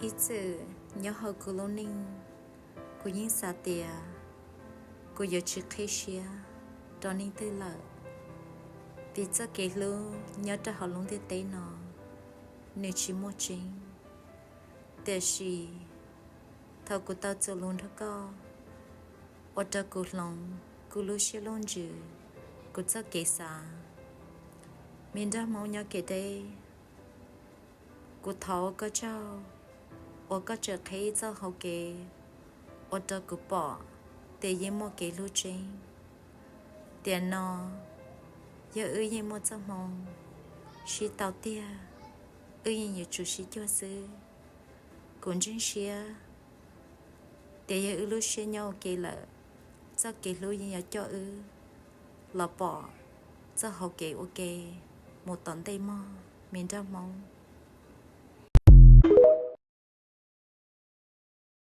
Ib txwm nyob hauv kuv lub neej, kuv yeej xav tias kuv yuav tsis qhib siab rau neeg twg lawm, vim txoj kev hlub nyob rau hauv lub ntiaj teb no nws tsis muaj tseeb. Tiam sis thaum kuv tau txuas lus nrog koj, ua rau kuv hloov kuv lub siab lub ntsws, kuv txoj kev xav. Me nraug Hmoob nyob kev deb, kuv thov ua koj tsaug uas koj tseem qhib txoj hau kev ua rau kuv pom tias yeej muaj kev hlub tseeb. Tiam no yog wb yeej muaj txoj hmoo sib tau tiag, wb yeej yuav tsum sib cuag xwb. Kuv ntseeg siab tias yog wb lub siab nyob ua ke lawm, txoj kev hlub yeej yuav coj wb los pom txoj hau kev ua ke mus tom ntej mog me nraug Hmoob.